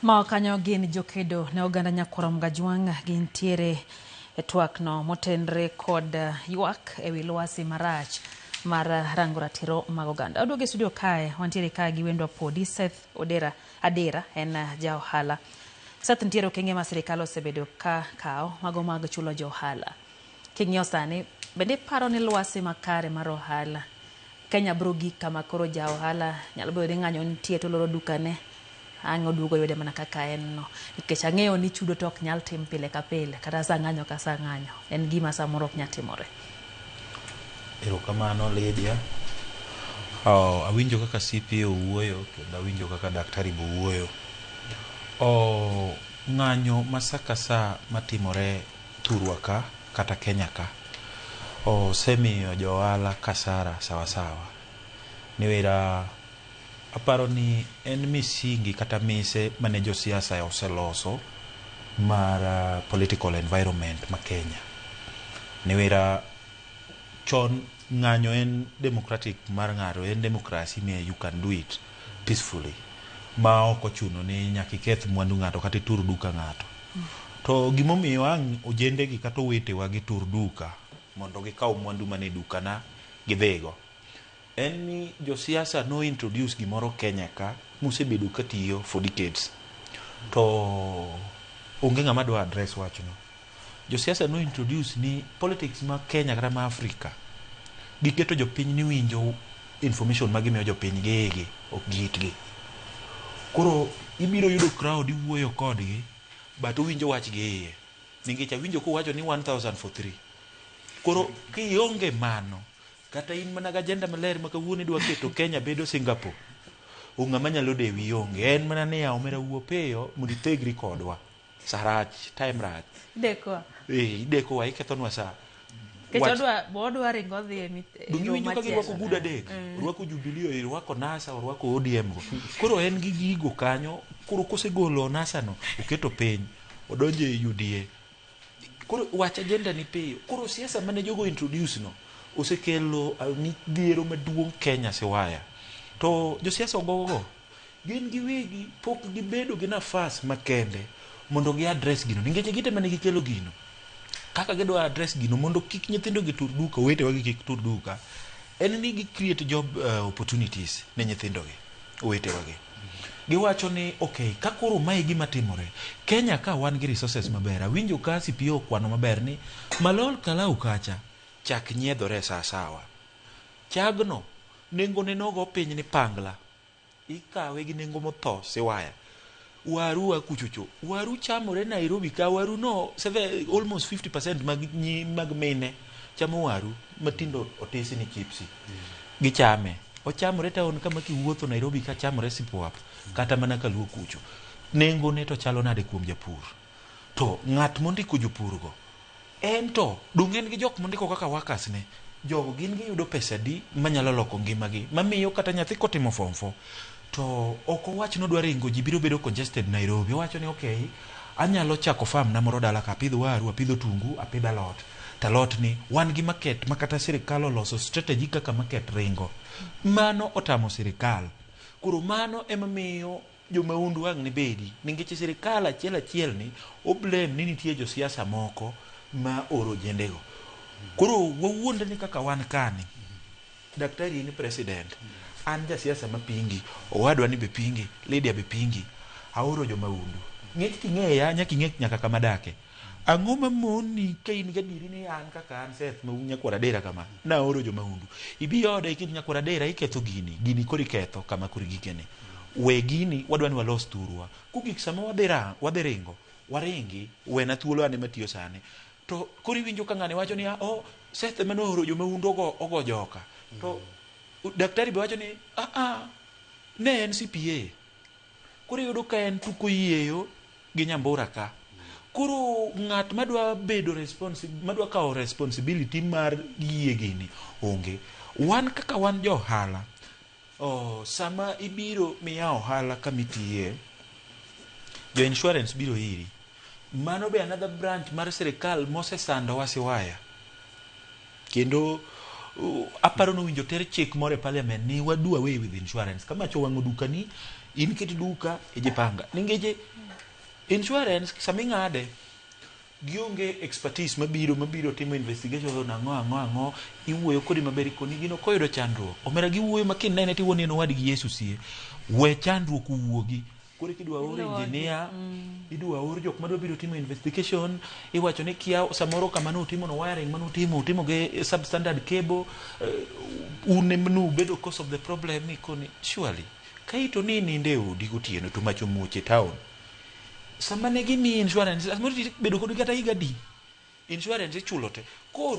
Ma kanyo gin jokedo ne oganda Nyakwar Mgajwang' gintiere e twak no motenre kod ywak ewi lwasi marach mar rango ratiro mag oganda. Waduogo e studio kae, wantiere kae gi wendwa podi Seth Odera Adera en ja ohala. Seth, nitiere okenge ma sirikal osebedo ka kawo mago mag chulo jo ohala. King'iyo sani, bende iparo ni lwasi makare mar ohala Kenya biro gik kama koro ja ohala nyalo bedo ni ng'anyo nitie to oloro dukane ang' oduogo yude mana kaka en no nikech ang'eyo ni chudo to ok nyal tim pile ka pile kata sa ng'anyo ka sa ng'anyo en gima samoro ok nyal timore. Erokamano Lydia. Awinjo kaka CPA owuoyo kendo awinjo kaka daktari be owuoyo. Ng'anyo ma sa ka sa matimore thurwa ka kata Kenya ka osemiyo jo ohala kasara sawasawa. Niwera aparo ni en misingi kata mise mane josiasa oseloso mar political environment ma Kenya. Niwera chon ng'anyo en democratic mar ng'ato en democracy ni you can do it peacefully ma ok ochuno ni nyaka iketh mwandu ng'ato kata itur duka ng'ato. To gimomiyo ang' ojende gi kata owetewa gitur duka mondo gikaw mwandu mane duka na gidhigo en ni josiasa no introduce gimoro Kenya ka mosebedo katiyo for decades to onge ng'ama dwa address wachno. Josiasa no introduce ni politics ma Kenya kata ma Africa giketo jopiny ni winjo information ma gimiyo jopiny gi igi ok gi itgi. Koro ibiro yudo crowd iwuoyo kodgi but owinjo wach gi iye nikech awinjo kuwacho ni 1000 for 3. Koro kionge mano kata in mana gi agenda maler ma kawuono idwa keto Kenya bedo Singapore ng'ama nyalo dewi onge en mana ni ya omera wuo piyo mondo ithegri kodwa sa rach time rach. Idekowa. Idekowa ikethonwa sa. Nikech odwa ringo odhi e Donge iwinjo ka girwako gudu adek? Orwako Jubilee, orwako NASA, orwako ODM go. Koro en gi gigo kanyo, koro kosegolo NASA no, oketo piny, odonjo e UDA. Koro wach agenda ni piyo. Koro siasa mane jogo introduce no, osekelo midhiero maduong' Kenya siwaya. To josiasa ogogo, gin giwegi pok gibedo gi nafas makende mondo gi address gino. Nikech gite mane gikelo gino. Kaka gidwa address gino mondo kik nyithindo gi tur duka, owetewa gi kik tur duka, en ni gi create job opportunities ne nyithindo gi, owetewa gi. Giwacho ni okay, ka koro mae gima timore, Kenya ka wan gi resources maber, awinjo ka CPO okwano maber ni Malol Kalau kacha chak nyiedhore sawasawa. Chagno nengone nogo piny ni pangla. Ikawe gi nengo motho siwaya. Waru a kuchocho. Waru chamore Nairobi ka waru no almost 50% mag nyi, mag mine chamo waru matindo otisi ni chipsi. Gichame. Ochamore town kama kiwuotho Nairobi ka chamore sipuap kata mana kaluo kucho. Nengo ne to chalo nade kuom japur? To ng'at mondiko jopur go en to donge en gi jok mondiko kaka workers ne? Jogo gin giyudo pesa di manyalo loko ngimagi mamiyo kata nyathi kotimo form 4 to ok owach ni odwa ringo ji biro bedo congested Nairobi. Owacho ni okay, anyalo chako farm na moro dala ka apidho waru, apidho otungu, apidho alot. To alot ni wan gi market ma kata sirikal oloso strategy kaka market ringo. Mano otamo sirikal. Koro mano ema miyo jomaundu ang' ne bedi nikech sirikal achiel achiel ni oblame ni nitie josiasa moko ma oro ojendego. Koro wawuondre ni kaka wan kani, daktari in president, an jasiasa mapingi, owadwa ni be pingi, Lydia be pingi, aoro jomaundu. Ng'ech king'eya nyaka ing'e nyaka kama adake. Ang'o mamoni ka in gadieri ni an kaka an Seth ma nyakwar Adera kama, naoro jomaundu. Ibi oda iket nyakwar Adera iketho gini, gini koro iketho kama koro igikene. We gini wadwa ni walos thurwa. Kogik sama wadhi ringo, waringi, wena thuolo an ema tiyo sani. To koro iwinjo ka ng'ani wacho ni oh, Seth ema nooro jomaundu ogo joka. To daktari be wacho ni ne en CPA. Koro iyudo ka en tuko yieyo gi nyambura ka. Koro ng'at madwa bedo madwa kawo responsibility mar yie gini onge. Wan kaka wan jo ohala, sama ibiro miya ohala kama itiye, jo insurance biro iri. Mano be another branch mar sirikal mosesandowa siwaya. Kendo aparo ni owinjo ter chik moro e parliament ni wa do away with insurance. Ka mach owang'o dukani, In ket duka ijipanga. Ningeche insurance sama ing'ade gionge expertise mabiro mabiro timo investigation ang'o ang'o ang'o iwuoyo kodi maber ikoni gino koyudo chandruok omera giwuoyo ma kinene tiwuo ni en owadgi Yesu sie we chandruok owuogi koro kidwa or engineer idwa or jok madwa biro timo investigation iwacho ni kia samoro kama nutimo no wiring manutimo utimo gi substandard cable un ema nubedo cause of the problem ikoni surely kaito ni ininde e odi gotieno to mach omuoch e town sama ne gimiyi insurance samoro bedo kodi kata higa adi insurance ichulo te koro.